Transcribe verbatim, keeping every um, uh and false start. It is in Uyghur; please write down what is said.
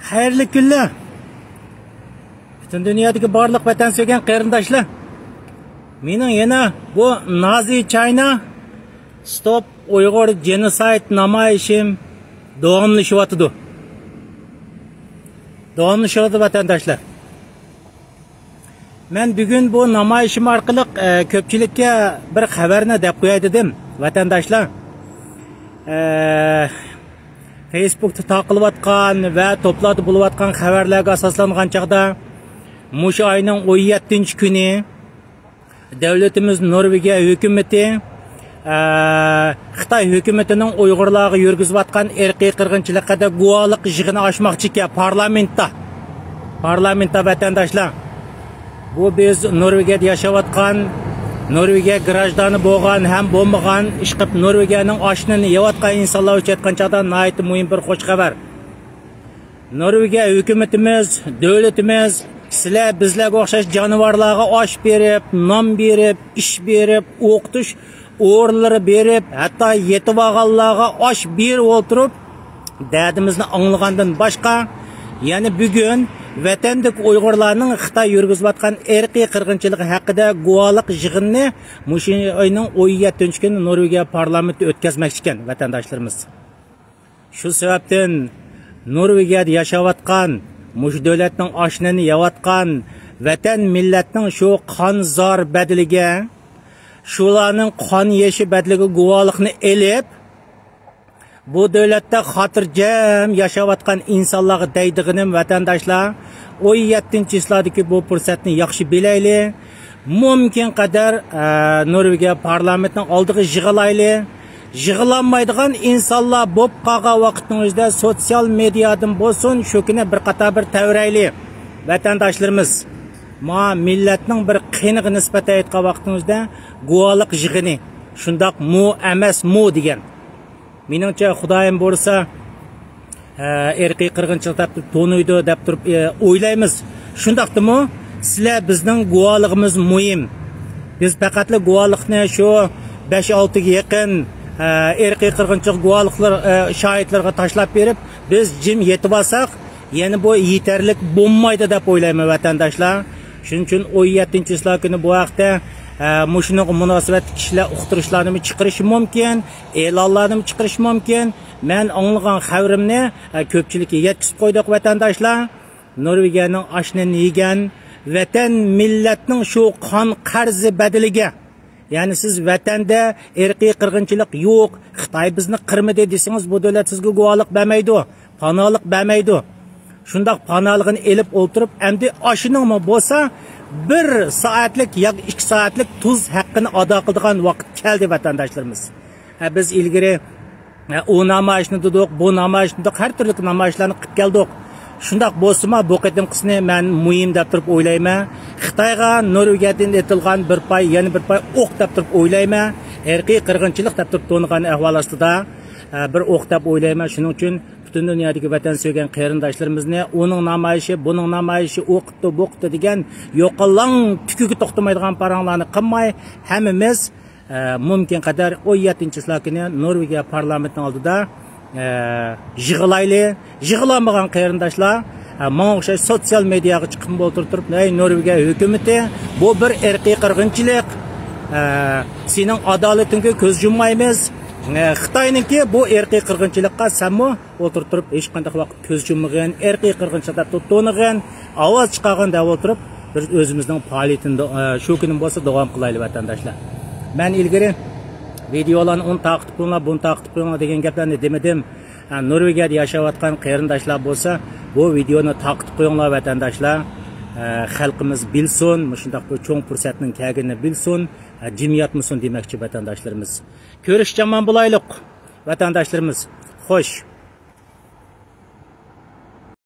خەيرلىك كۈنلەر. پۈتۈن دۇنيادىكى بارلىق ۋەتەن سۆيگەن قېرىنداشلار. مېنىڭ يەنە بۇ نازى چاينا ستوپ ئۇيغۇر جېنوسايد نامايىشىم داۋاملىشىۋاتىدۇ. داۋاملىشىۋاتىدۇ، ۋەتەنداشلار. مەن بۈگۈن بۇ نامايىشىم ئارقىلىق، ئە، كۆپچىلىككە بىر خەۋەرنى دەپ قوياي دېدىم، ۋەتەنداشلار. ئە، فېيسبۇكتا تارقىلىۋاتقان ۋە توپلاردا بولۇۋاتقان خەۋەرلەرگە ئاساسلانغان چاغدا، مۇشۇ ئاينىڭ ئون يەتتىنچى كۈنى دۆلىتىمىز نورۋېگىيە ھۆكۈمىتى، ئە، خىتاي ھۆكۈمىتىنىڭ ئۇيغۇرلارغا يۈرگۈزۈۋاتقان ئىرقىي قىرغىنچىلىقىدا گۇۋاھلىق يىغىنى ئاچماقچىكەن پارلامېنتتا. پارلامېنتتا، ۋەتەنداشلار. بۇ بىز نورۋېگىيەدە ياشاۋاتقان، نورۋېگىيە گراژدانى بولغان ھەم بولمىغان، ئىشقىلىپ نورۋېگىيەنىڭ ئاشنىنى يەۋاتقان ئىنسانلار ئۈچۈن ئېيتقان چاغدا ناھايىتى مۇھىم بىر خوش خەۋەر. نورۋېگىيە ھۆكۈمىتىمىز، دۆلىتىمىز سىلەر بىزلەرگە ئوخشاش جانىۋارلارغا ئاش بېرىپ، نان بېرىپ، ئىش بېرىپ، ئوقۇتۇش ئورۇنلىرى بېرىپ، ھەتتا يېتىۋالغانلارغا ئاش بېرىپ ئولتۇرۇپ، دەردىمىزنى ئاڭلىغاندىن باشقا، يەنە بۈگۈن ۋەتەندىكى ئۇيغۇرلارنىڭ خىتاي يۈرگۈزۈۋاتقان ئىرقىي قىرغىنچىلىقى ھەققىدە گۇۋاھلىق يىغىنىنى مۇشۇ ئاينىڭ ئون يەتتىنچى كۈنى نورۋېگىيە پارلامېنتى ئۆتكۈزمەكچىكەن، ۋەتەنداشلىرىمىز. شۇ سەۋەبتىن نورۋېگىيەدە ياشاۋاتقان، مۇشۇ دۆلەتنىڭ ئاشنىنى يەۋاتقان ۋەتەن مىللەتنىڭ شۇ قان زار بەدىلىگە، شۇلارنىڭ قان يېشى بەدىلىگە گۇۋاھلىقنى ئېلىپ، بۇ دۆلەتتە خاتىرجەم ياشاۋاتقان ئىنسانلارغا دەيدىغىنىم، ۋەتەنداشلار، ئون يەتتىنچى چىسلادىكى بۇ پۇرسەتنى ياخشى بىلەيلى. مۇمكىن قەدەر، ئە، نورۋېگىيە پارلامېنتىنىڭ ئالدىغا يىغىلايلى. يىغىلالمايدىغان ئىنسانلار بولۇپ قالغان ۋاقىتنىڭ ئۆزىدە سوتسىيال مېدىيادىن بولسۇن، شۇ كۈنى بىر قاتار بىر تەۋرەيلى. ۋەتەنداشلىرىمىز، ما مىللەتنىڭ بىر قېنىغا نىسبەتەن ئېيتقان ۋاقتىمىزدا گۇۋاھلىق يىغىنى، شۇنداق مۇ ئەمەس مۇ دېگەن. مېنىڭچە، خۇدايىم بولسا، ئە، ئىرقىي قىرغىنچىلىق دەپ تونۇيدۇ دەپ تۇرۇپ، ئە، ئويلايمىز. شۇنداقتىمۇ، سىلەر بىزنىڭ گۇۋاھلىقىمىز مۇھىم. بىز پەقەتلا گۇۋاھلىقنى شۇ بەش-ئالتىگە يېقىن، ئە، ئىرقىي قىرغىنچىلىق گۇۋاھلىقلار، ئە، شاھىتلىرىغا تاشلاپ بېرىپ، بىز جىم يېتىۋالساق، يەنە بۇ يېتەرلىك بولمايدۇ دەپ ئويلايمەن، ۋەتەنداشلار. شۇنىڭ ئۈچۈن ئون يەتتىنچى چىسلا كۈنى بۇ ھەقتە، ئە، مۇشۇنىڭغا مۇناسىۋەتلىك كىشىلەر ئۇقتۇرۇشلارنىمۇ چىقىرىشى مۇمكىن، ئېلانلارنىمۇ چىقىرىشى مۇمكىن. مەن ئاڭلىغان خەۋىرىمنى، ئە، كۆپچىلىككە يەتكۈزۈپ قويدۇق، ۋەتەنداشلار. نورۋېگىيەنىڭ ئاشنىنى يېگەن، ۋەتەن مىللەتنىڭ شۇ قان قەرزى بەدىلىگە، يەنى سىز ۋەتەندە ئىرقىي قىرغىنچىلىق يوق، خىتاي بىزنى قىرمىدى دېسىڭىز، بۇ دۆلەت سىزگە گۇۋاھلىق بەرمەيدۇ، پاناھلىق بەرمەيدۇ. شۇنداق پاناھلىقىنى ئېلىپ ئولتۇرۇپ، ئەمدى ئاشۇنىڭمۇ بولسا بىر سائەتلىك ياكى ئىككى سائەتلىك تۇز ھەققىنى ئادا قىلىدىغان ۋاقىت كەلدى، ۋەتەنداشلىرىمىز. ھە، بىز ئىلگىرى، ھە، ئۇ نامايىشنى دېدۇق، بۇ نامايىشنى دېدۇق، ھەر تۈرلۈك نامايىشلارنى قىلىپ كەلدۇق. شۇنداق بولسىمۇ، بۇ قېتىمقىسىنى مەن مۇھىم دەپ تۇرۇپ ئويلايمەن. خىتايغا نورۋېگىيەدىن ئېتىلغان بىر پاي، يەنە بىر پاي ئوق دەپ تۇرۇپ ئويلايمەن. ئىرقىي قىرغىنچىلىق دەپ تۇرۇپ تونۇغان ئەھۋال ئاستىدا، ئە، بىر ئوق دەپ ئويلايمەن. شۇنىڭ ئۈچۈن پۈتۈن دۇنيادىكى ۋەتەن سۆيگەن قېرىنداشلىرىمىزنى ئۇنىڭ نامايىشى، بۇنىڭ نامايىشى، ئۇ قىپتۇ، بۇ قىپتۇ دېگەن يوقىلاڭ تۈكىگە توختىمايدىغان پاراڭلارنى قىلماي، ھەممىمىز، ئە، مۇمكىن قەدەر ئون يەتتىنچى چىسلا كۈنى نورۋېگىيە پارلامېنتىنىڭ ئالدىدا، ئە، يىغىلايلى. يىغىلالمىغان قېرىنداشلار، ئە، ماڭا ئوخشاش سوتسىيال مېدىياغا چىقىپ ئولتۇرۇپ تۇرۇپ، «ھەي، نورۋېگىيە ھۆكۈمىتى، بۇ بىر ئىرقىي قىرغىنچىلىق، ئە، سېنىڭ ئادالىتىڭگە كۆز يۇممايمىز، ئە، خىتاينىڭكى بۇ ئىرقىي قىرغىنچىلىققا سەنمۇ ئولتۇرۇپ تۇرۇپ ھېچقانداق ۋاقىت كۆز يۇممىغىن، ئىرقىي قىرغىنچىلىق دەپ تونۇغىن، ئاۋاز چىقارغىن» دەپ ئولتۇرۇپ، بىز ئۆزىمىزنىڭ پائالىيىتىنى، ئە، شۇ كۈنى بولسا داۋام قىلايلى، ۋەتەنداشلار. مەن ئىلگىرى ۋىدېئولارنى ئۇنى تارقىتىپ قويۇڭلار، بۇنى تارقىتىپ قويۇڭلار دېگەن گەپلەرنى دېمىدىم. ئە، نورۋېگىيەدە ياشاۋاتقان قېرىنداشلار بولسا، بۇ ۋىدېئونى تارقىتىپ قويۇڭلار، ۋەتەنداشلار. ئە، خەلقىمىز بىلسۇن، مۇشۇنداق بىر چوڭ پۇرسەتنىڭ كەلگىنىنى بىلسۇن، ئە، جىم ياتمىسۇن دېمەكچى، ۋەتەنداشلىرىمىز. كۆرۈشكەن ئامان بولايلۇق، ۋەتەنداشلىرىمىز. خوش.